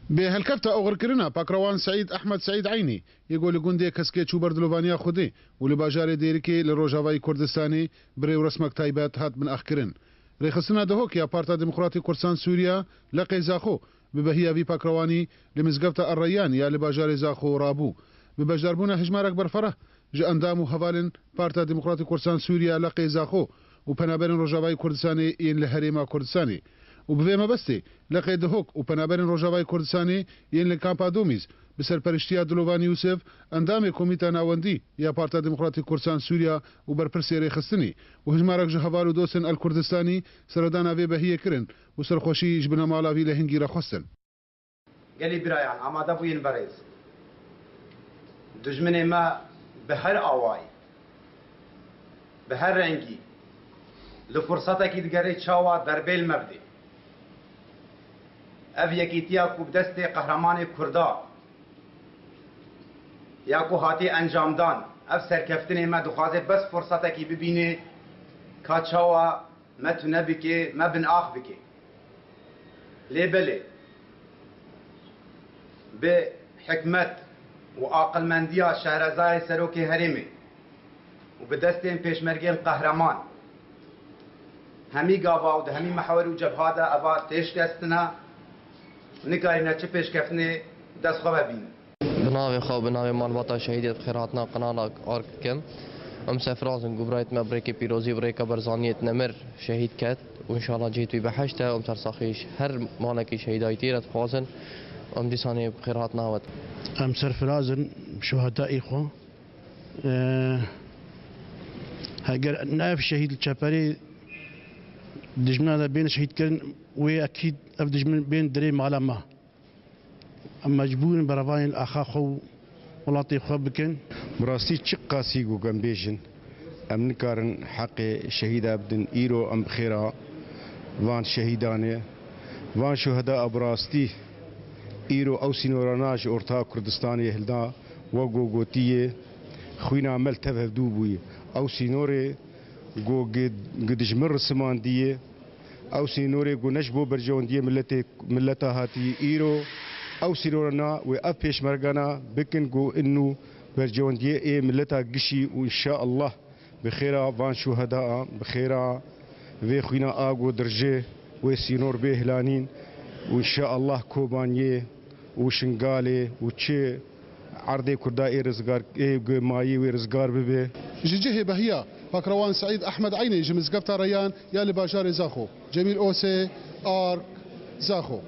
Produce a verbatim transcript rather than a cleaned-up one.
Bi helkefta oxirkirina pakrewan Seîd Ehmed Seîd Eynî yê ku li gundê Keskê çû ber dilovaniya Xwedê û li bajarê Dêrikê li Rojavayê Kurdistanê bi rê û resmek taybet hat binaxkirin. Rêxistina Dihok ya Parta Demokratî Kurdistan Sûriya, Leqê Zaxo, bi behiya vî pakrewanî li Mizgefta El Reyyan ya li bajarê Zaxo rabû. Bi beşdarbûna hejmarek berfereh ji endam û hevalên Parta Demokratî Kurdistan Sûriya, Leqê Zaxo, û penaberên Rojavayê Kurdistanê yên li Herêma Kurdistanê û bi vê mebestê Leqê Dihok û penaberên Rojavayê Kurdistanê yên li Kampa Domîz bi serperiştiya Dilovan Yûsif, endamê Komîta Navendî ya Parta Demokratîk Kurdistan Sûriya û berpirsê rêxistinê û hejmarek ji heval û dostên El Kurdistanî seredana vê behiyê kirin û serxweşî ji binemala vî lehingî re xwestin. Gelî birayan, amade bûyîn berêz. Dijminê me bi her awayî, bi her rengî, li fursetekî digere çawa derbê li me bidê. Ev yekîtiya ku bi destê qehremanê Kurda ya ku hatiye encamdan, ev serkeftinê me dixwaze bes fursetekî bibîne ka çawa me tune bike, me binax bike. Lê belê, bi hikmet û aqilmendiya şehrezayê serokê herêmê û bi destên pêşmergên qehreman, hemî gava û di hemî mehwer û cebha de eva têşkestine, nikarîne çi pêşkeftinê dest xwe ve bînin. Bi navê xwe û bi navê malbata şehîdê bi xêrhatina qinala Ark dikim. Em serfiraz in ku birayê me bi rêkê pîrozî, bi rêka berzaniyê nemir şehîd ket û înşallah cihê wî behişt e. Em sersaxî ji her malekî şehîdayîtî re dixwazin. Em dîsanê bi xêrhatina we dikin. Em serfiraz in şuhedayê xwe. Ee, heger ne ev şehîd li çeperê dijmina de bên şehîdkirin, wê ekîd ev dijmin bên dirê mala me. Em mecbûr in berevanên axa xwe û welatê xwe bikin. Bi rastî çiqasî ku em bêjin, em nikarin heqê şehîda bidin. Îro em bi xêra van şehîdan e. Van şuheda bi rastî îro ew sînorana ji orta Kurdistanê hilda, wek ku gotiye, xwîna me li tev hevdû bûye. Ew sînorê ku gi, gi dijmin risimandiye, ew sînorê ku ne ji bo berjewendiyê miletê, mileta hatî îro, ew sînorana wê ev pêşmergana bikin ku inu berjewendiyê ê mileta gişî û înşaallah bi xêra van şuheda, bi xêra vê xwîna a ku dirje wê sînor bê hilanîn û înşaallah Kobaniyê û Şingalê û çi erdê Kurda ê rizgar, ê gemayî wê rizgar bibe. Ji cihê behiya pakrewan Seîd Ehmed Eynê ji Mizgefta Reyyan ya li bajarê Zaxo. Cemîl Ose, Ark, Zaxo.